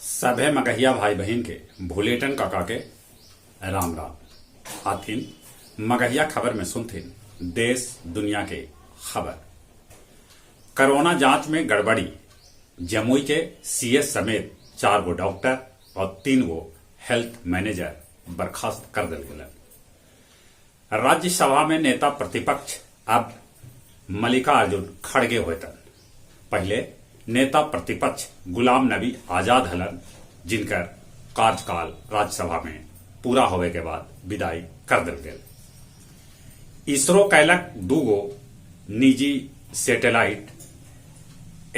सभे मगहिया भाई बहिन के भुलेटन काका के राम राम। आथिन मगहिया खबर में सुनथिन देश दुनिया के खबर। कोरोना जांच में गड़बड़ी, जमुई के सीएस समेत 4 गो डॉक्टर और 3 गो हेल्थ मैनेजर बर्खास्त कर दिल गेलन। राज्यसभा में नेता प्रतिपक्ष अब मल्लिकार्जुन खड़गे होतन। पहले नेता प्रतिपक्ष गुलाम नबी आजाद हलन, जिनकर कार्यकाल राज्यसभा में पूरा होवे के बाद विदाई कर दिल गेल। इसरो कैलक 2 गो निजी सैटेलाइट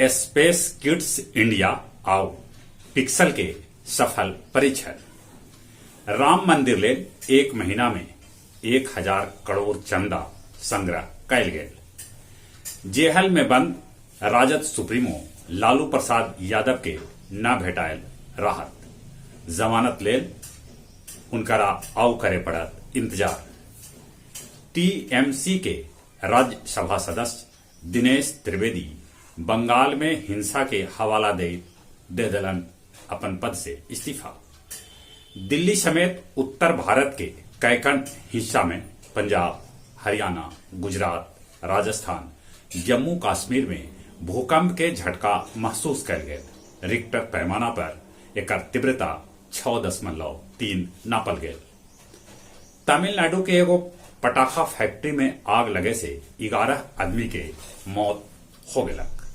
स्पेस किड्स इंडिया आउ पिक्सल के सफल परीक्षण। राम मंदिर लेल 1 महीना में 1000 करोड़ चंदा संग्रह कैल गेल। जेहल में बंद राजद सुप्रीमो लालू प्रसाद यादव के न भेटायल राहत, जमानत लेल उनकरा आउ करे पड़त इंतजार। टीएमसी के राज्यसभा सदस्य दिनेश त्रिवेदी बंगाल में हिंसा के हवाला दे दे दिलन अपन पद से इस्तीफा। दिल्ली समेत उत्तर भारत के कैकन हिस्सा में पंजाब, हरियाणा, गुजरात, राजस्थान, जम्मू कश्मीर में भूकंप के झटका महसूस कैल गेल। रिक्टर पैमाना पर एकर तीव्रता 6.3 नापल गेल। तमिलनाडु के एगो पटाखा फैक्ट्री में आग लगे से 11 आदमी के मौत हो गेलक।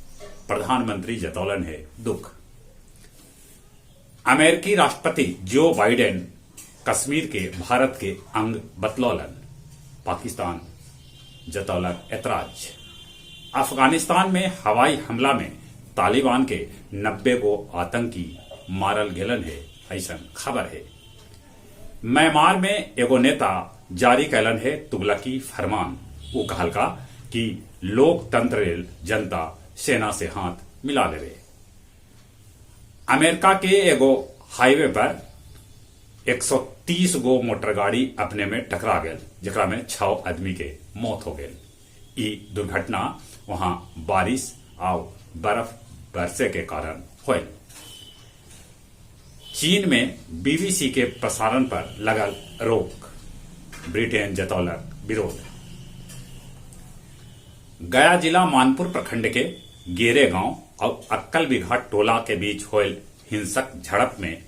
प्रधानमंत्री जतौलन है दुख। अमेरिकी राष्ट्रपति जो बाइडेन कश्मीर के भारत के अंग बतलौलन, पाकिस्तान जतौलक ऐतराज। अफगानिस्तान में हवाई हमला में तालिबान के 90 गो आतंकी मारल गेलन है, ऐसा खबर है। म्यांमार में एगो नेता जारी कैलन है तुगलकी फरमान। वो कहलका कि लोकतंत्र लेल जनता सेना से हाथ मिला लेवे। अमेरिका के एगो हाईवे पर 130 गो मोटर गाड़ी अपने में टकरा गेल, जेकरा में 6 आदमी के मौत हो गेल। ई दुर्घटना वहां बारिश और बर्फ बरसे के कारण होल। चीन में बीबीसी के प्रसारण पर लगल रोक, ब्रिटेन जतौलक विरोध। गया जिला मानपुर प्रखंड के गेरे गांव और अक्कल बिघा टोला के बीच होल हिंसक झड़प में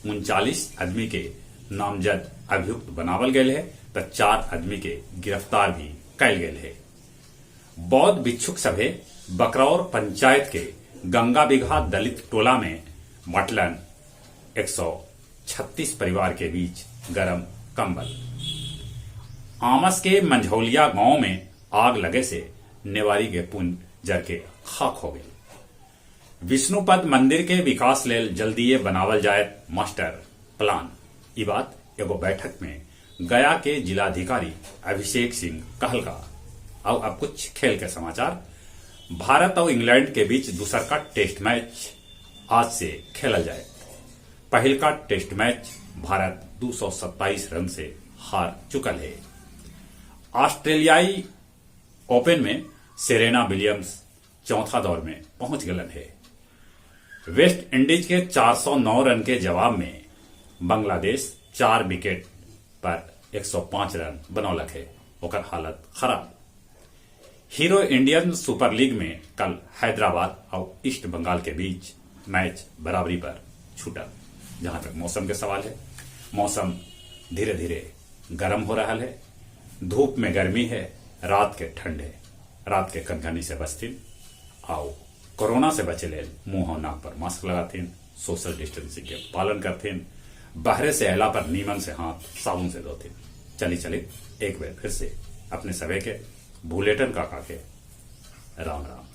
39 आदमी के नामजद अभियुक्त बनावल गेल है त 4 आदमी के गिरफ्तार भी कैल गेल है। बौद्ध भिक्षुक सभे बकरौर पंचायत के गंगा बिघा दलित टोला में बाटलन 136 परिवार के बीच गरम कंबल। आमस के मंझौलिया गांव में आग लगे से नेवारी के पुंज जर के खाक हो गए। विष्णुपद मंदिर के विकास लेल जल्दीए बनावल जाए मास्टर प्लान, ई बात एगो बैठक में गया के जिलाधिकारी अभिषेक सिंह कहलका। और अब कुछ खेल के समाचार। भारत और इंग्लैंड के बीच दूसर का टेस्ट मैच आज से खेलल जाए। पहल का टेस्ट मैच भारत 227 रन से हार चुकल है। ऑस्ट्रेलियाई ओपन में सेरेना विलियम्स चौथा दौर में पहुंच गलन है। वेस्ट इंडीज के 409 रन के जवाब में बांग्लादेश 4 विकेट पर 105 रन बनौलक है, ओकर हालत खराब। हीरो इंडियन सुपर लीग में कल हैदराबाद और ईस्ट बंगाल के बीच मैच बराबरी पर छूटल। जहां तक मौसम के सवाल है, मौसम धीरे धीरे गर्म हो रहा है। धूप में गर्मी है, रात के ठंड है। रात के कनकनी से बचथिन आओ कोरोना से बचे लेल मुंह और नाक पर मास्क लगाथिन, सोशल डिस्टेंसिंग के पालन करथिन, बाहरे से अला पर नीमन से हाथ साबुन से धोथिन। चली चली एक बार फिर से अपने सभे के भूलेटन काका के राम राम।